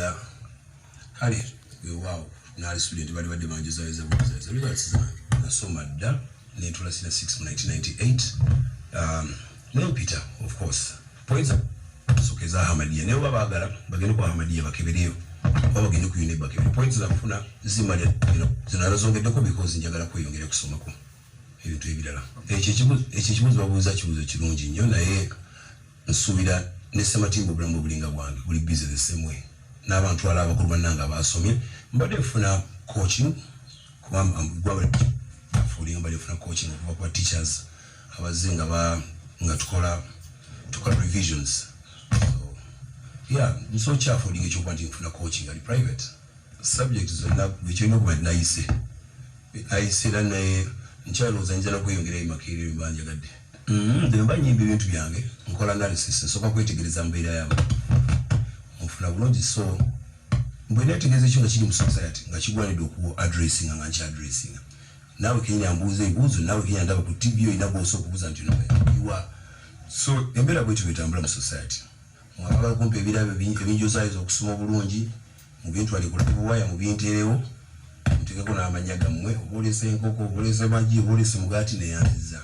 Nedda, kale weewaawo naali student, bali badde banjozayeza bujozayeza results zange. Nasoma dda nentula senior 6 mu 1998, nempita. Of course points soka eza Ahmadiyya, naye oba baagala bagende ku Ahmadiyya bakebereyo, oba bagende ku UNEB bakebere. Points zakufuna zimalya zino nazongeddeko because njagala kweyongera kusomako ebintu ebirala. Ekyo ekibuuzo babuuza kibuuzo kirungi nnyo, naye nsuubira ne Sematimba obulamu obulinga bwange buli busy the same way n'abantu ala abakulu bannange abasomye. Mbadde nfuna coaching kuba gwaba mbadde nfuna coaching okuva ku teachers abazze nga tukola revisions. So yeah, nso kyaffordinga ekyokuba nti nfuna coaching ali private. Subject zonna ekyolina okuba nti nayise era naye nkyalowooza nyinza nokweyongerayo Makerere mba njagadde. Nze mba nyimba ebintu byange, nkola analysis, nsooka kwetegereza mbeera yamu nfuna bulungi. So bwe netegereza ekyo nga kiri mu society nga kigwanidde oku addressinga, nga nkya addressinga. Naawe kenyini ambuuza ebibuuzo, naawe kenyini ndaba ku TV, olina gwosa okubuuza nti iwa. So embeera bwetyo bwetambula mu society. Mwabagala kumpa ebirabo ebinjozaayoza okusoma obulungi, mubintwale ku buwaya, mubinteerewo, muteekeko n'amannya gammwe. Oba oleese enkoko, oba oleese magi, oba oleese mugaati, neyanziza.